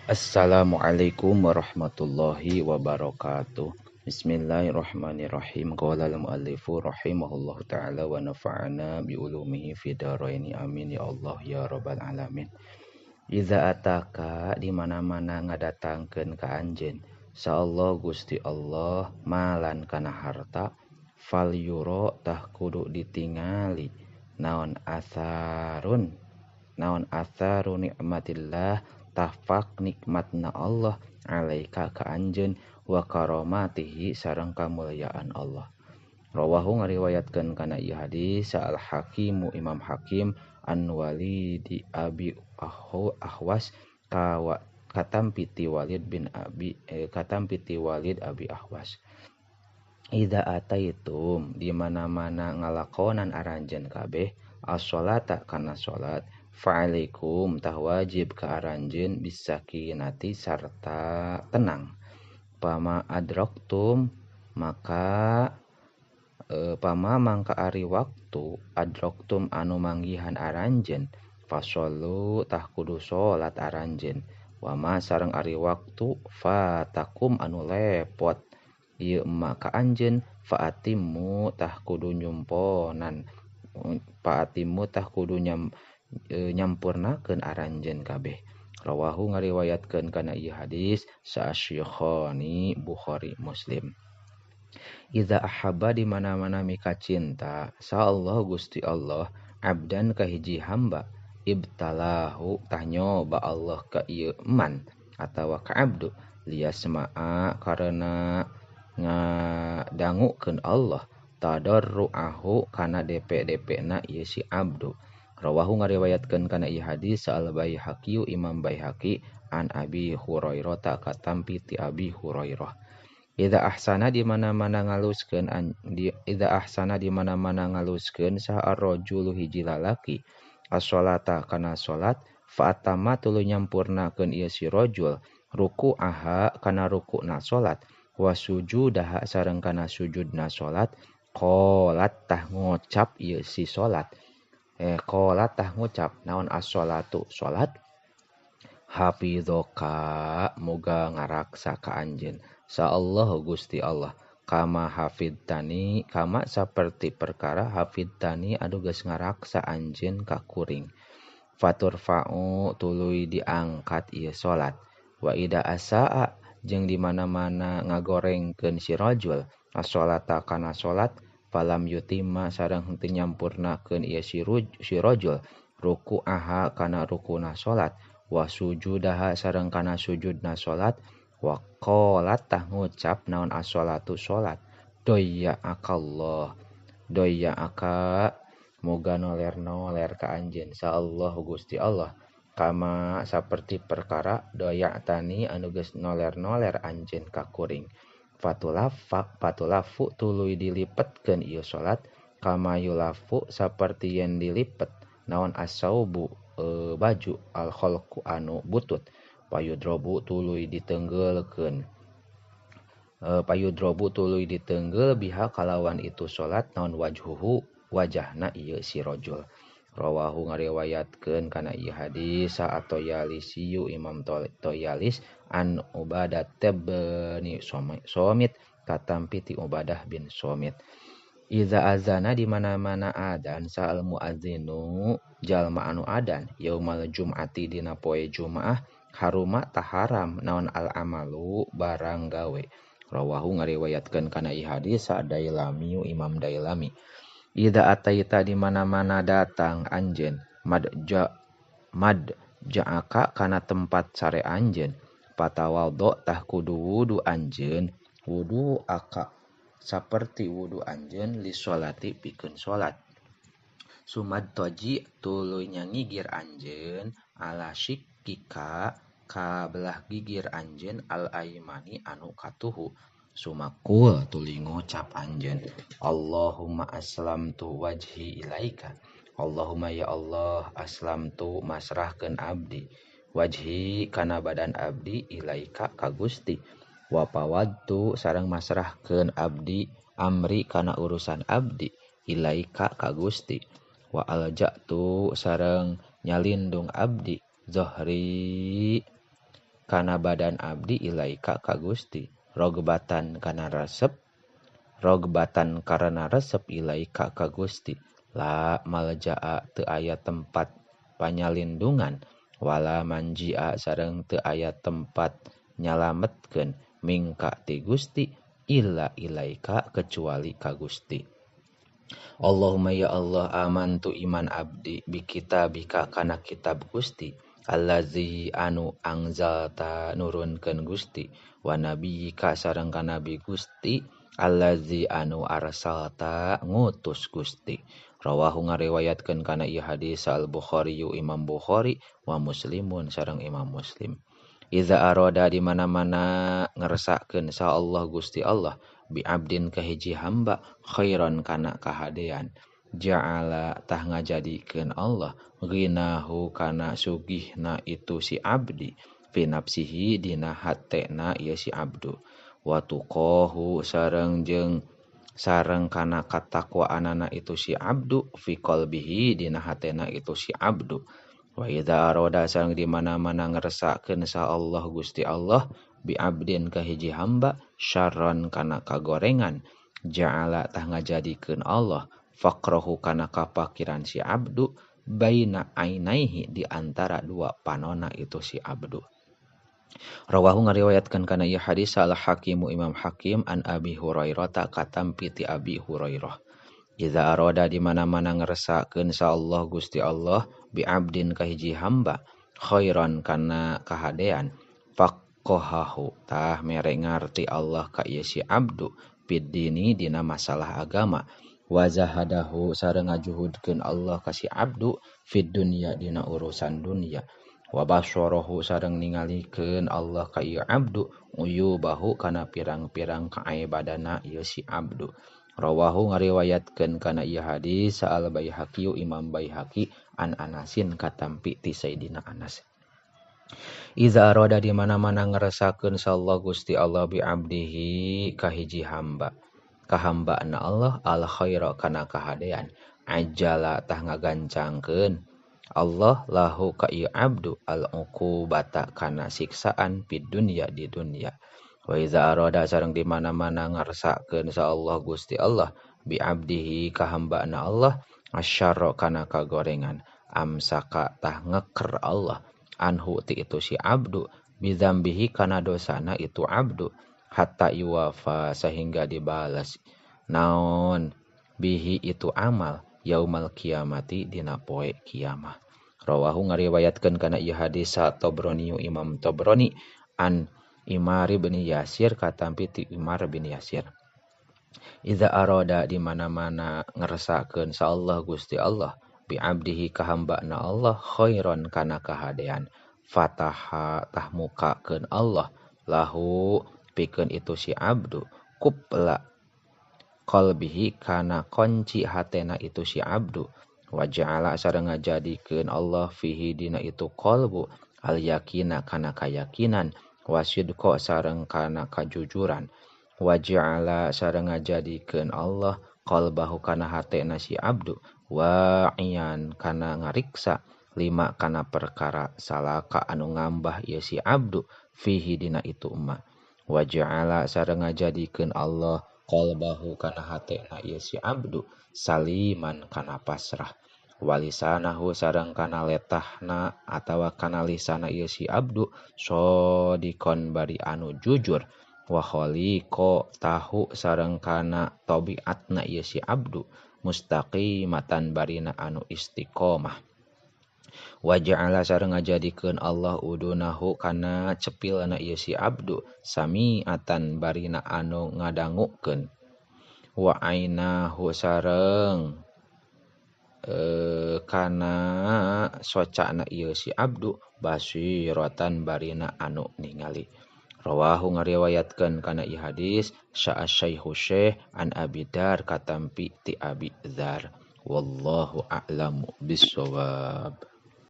Assalamualaikum warahmatullahi wabarakatuh. Bismillahirrahmanirrahim. Qala al-muallifu rahimahullahu ta'ala wa nafa'ana bi ulumihi fi dharaini. Amin ya Allah ya rabbal alamin. Iza ataka di mana-mana ngadatangkeun ka anjeun sa Allah Gusti Allah malan kana harta fal yuro tah kudu ditingali naon asarun naon asaru nikmatillah tafak nikmatna Allah alaika ka anjeun wa karomatihi sareng kamulyaan Allah. Rawahu ngariwayatkeun kana ieu hadis Al Hakimu Imam Hakim an Walidi Abi Ahwas katampi ti Walid bin Abi katampi ti Walid Abi Ahwas. Idza ataitum di mana-mana ngalakonan aranjeun kabeh as-sholata kana salat fa'alaikum tah wajib ka aranjeun bisakinati sarta tenang. Pama adraktum maka pama mangka ari waktu adraktum anu manggihan aranjeun fasallu tah kudu salat aranjeun wama sareng ari waktu fatakum anu lepot ieu maka anjeun faatimmu tah kudu nyumponan faatimmu tah kudu nyampurnakeun aranjeun kabeh. Rawahu ngariwayatkeun kana ieu hadis Syaikhaini Bukhari Muslim. Iza ahabba di mana-mana mika cinta sa Allah Gusti Allah abdan ka hiji hamba ibtalahu tah nyoba Allah ka ieu man atawa ka abdu liyasma'a karena ngadangukeun Allah tadarruahu kana DP-DP-na ieu si abdu. Rawahu ngariwayatkeun kana ieu hadis Al Baihaqi Imam Baihaqi an Abi Hurairah ta katampi ti Abi Hurairah. Idza ahsana di mana-mana ngaluskeun idza ahsana di mana-mana ngaluskeun saha ar-rajulu hiji lalaki as-sholata kana salat fa atama tuluy nyampurnakeun ieu si rajul ruku'aha kana rukuna salat wa sujudaha sareng kana sujudna salat qolat tah ngocap ieu si salat qolat tah ngucap naon as-sholatu salat hafidzoka muga ngaraksa ka anjeun sa Allah Gusti Allah kama hafidtani kama saperti perkara hafidtani anu geus ngaraksa anjeun ka kuring faturfa'u tuluy diangkat ieu salat wa ida asaa jeung di mana-mana ngagorengkeun si rajul as-sholata kana salat falam yutimma sareng henteu nyampurnakeun ieu si rajul ruku'aha kana rukuna salat wa sujudaha sareng kana sujudna salat wa qalat tah ngucap naon as-sholatu salat doya akallah doya aka moga noler-noler ka anjeun sa Allah Gusti Allah kama saperti perkara doya tani anu geus noler-noler anjeun ka kuring fatulafu tuluy dilipetkeun ieu salat kama yulafu saperti yen dilipet naon asaubu baju al khalqu anu butut payudrobu tuluy ditenggelkeun payudrobu tuluy ditenggel biha kalawan itu salat naon wajhuhu wajahna ieu si rajul. Rawahu ngariwayatkeun kana ieu hadis At-Toyalisiyu Imam Toyalis an Ubadah bin Somit katampi ti Ubadah bin Somit. Iza azana di mana-mana adan sa'al muadzinu jalma anu adan yaumal jum'ati dina poe Jumaah haruma taharam naon al amalu barang gawe. Rawahu ngariwayatkeun kana ieu hadis Dailami Imam Dailami. Idza ataita di mana-mana datang anjeun mad ja'aka kana tempat sare anjeun patawaddo tah kudu wudu anjeun wudu aka saperti wudu anjeun li sholati pikeun salat sumad toji tuluy nyangigir anjeun ala syikkika ka belah gigir anjeun al aimani anu katuhu sumakul tuluy ngucap anjeun Allahumma aslamtu wajhi ilaika Allahumma ya Allah aslamtu masrahkeun abdi wajhi kana badan abdi ilaika ka Gusti wa pawadtu sareng masrahkeun abdi amri kana urusan abdi ilaika ka Gusti wa alja'tu sareng nyalindung abdi zohri kana badan abdi ilaika ka Gusti rogbatan kana resep rogbatan karena resep ilaika ka Gusti la malja'a teu aya tempat panyalindungan wala manji'a sareng teu aya tempat nyalametkeun mingka ti Gusti illa ilaika kecuali ka Gusti. Allahumma ya Allah amantu iman abdi bi kitabika kana kitab Gusti allazi anu angzalta nurunkeun Gusti wa nabiyika sareng ka nabi Gusti allazi anu arsalta ngutus Gusti. Rawahu ngariwayatkeun kana ieu hadis Al Bukhari Imam Bukhari wa Muslimun sareng Imam Muslim. Iza arada di mana-mana ngeresakeun sa Allah Gusti Allah bi abdin ka hiji hamba khairan kana kahadean ja'ala tah ngajadikeun Allah ghinahu kana sugihna itu si abdi fi nafsihi dina hatena ieu si abdu wa tuqahu sareng jeung sareng kana katakwaanana itu si abdu fi qalbihi dina hatena itu si abdu. Wa idza arada sareng di mana-mana ngeresakeun sa Allah Gusti Allah bi abdin ka hiji hamba syarran kana kagorengan ja'ala tah ngajadikeun Allah faqrahu kana kapakiran si abdu baina ainaihi di antara dua panona itu si abdu. Rawahu ngariwayatkeun kana ieu hadis Al Hakimu Imam Hakim an Abi Hurairah ta katampi ti Abi Hurairah. Iza arada di mana-mana ngeresakeun sa Allah Gusti Allah bi abdin ka hiji hamba khairan kana kahadean faqahahu tah mere ngarti Allah ka ieu si abdu fid-dini dina masalah agama wa zahadahu sareng ngajuhudkeun Allah ka si abdu fid dunya dina urusan dunya wa basyarahu sareng ningalikeun Allah ka ieu abdu uyubahu kana pirang-pirang kaibadana ieu si abdu. Rawahu ngariwayatkeun kana ieu hadis Al Baihaqi Imam Baihaqi an Anasin katampi ti Sayyidina Anas. Iza arada di mana-mana ngeresakeun sallallahu Gusti Allah bi abdihi ka hiji hamba ka hambana Allah al khaira kana kahadean ajala tah ngagancangkeun Allah lahu ka ieu abdu al uqubata kana siksaan fid dunya di dunya. Wa iza arada sareng di mana-mana ngarsakeun sa Allah Gusti Allah bi abdihi ka hambana Allah asyarra kana kagorengan amsaka tah ngeker Allah anhu ti itu si abdu bi dzambihi kana dosana itu abdu hatta yuwafa sehingga dibalas naon bihi itu amal yaumal kiamati dina poe kiamah. Rawahu ngariwayatkeun kana ieu hadis Tabrani Imam Tabrani an Imar bin Yasir katampi ti Imar bin Yasir. Iza arada di mana-mana ngeresakeun sa Allah Gusti Allah bi abdihi ka hambana Allah khairan kana kahadean fataha tah mukakeun Allah lahu pikeun itu si abdu kupla qalbihi kana kunci hatena itu si abdu wa ja'ala sareng ngajadikeun Allah fihi dina itu qalbu al yakina kana kayakinan wasidqa sareng kana kajujuran wa ja'ala sareng ngajadikeun Allah qalbahu kana hatena si abdu wa'iyan kana ngariksa lima kana perkara salaka anu ngambah ieu si abdu fihi dina itu umma wa ja'ala sareng ngajadikeun Allah qalbahu kana hatena ieu si abdu saliman kana pasrah walisanahu sareng kana letahna atawa kana lisana ieu si abdu sodikon bari anu jujur wa khaliqo tahu sareng kana tabiatna ieu si abdu mustaqimatan barina anu istiqomah wa ja'ala sareng ngajadikeun Allah udunahu kana cepilna ieu si abdu sami'atan barina anu ngadangukeun wa ainahu sareng kana socana ieu si abdu basiratan barina anu ningali. Rawahu ngariwayatkeun kana ieu hadis Syaikh Syekh Syekh an Abi Dar katampi ti Abi Dzar. Wallahu a'lamu bissawab.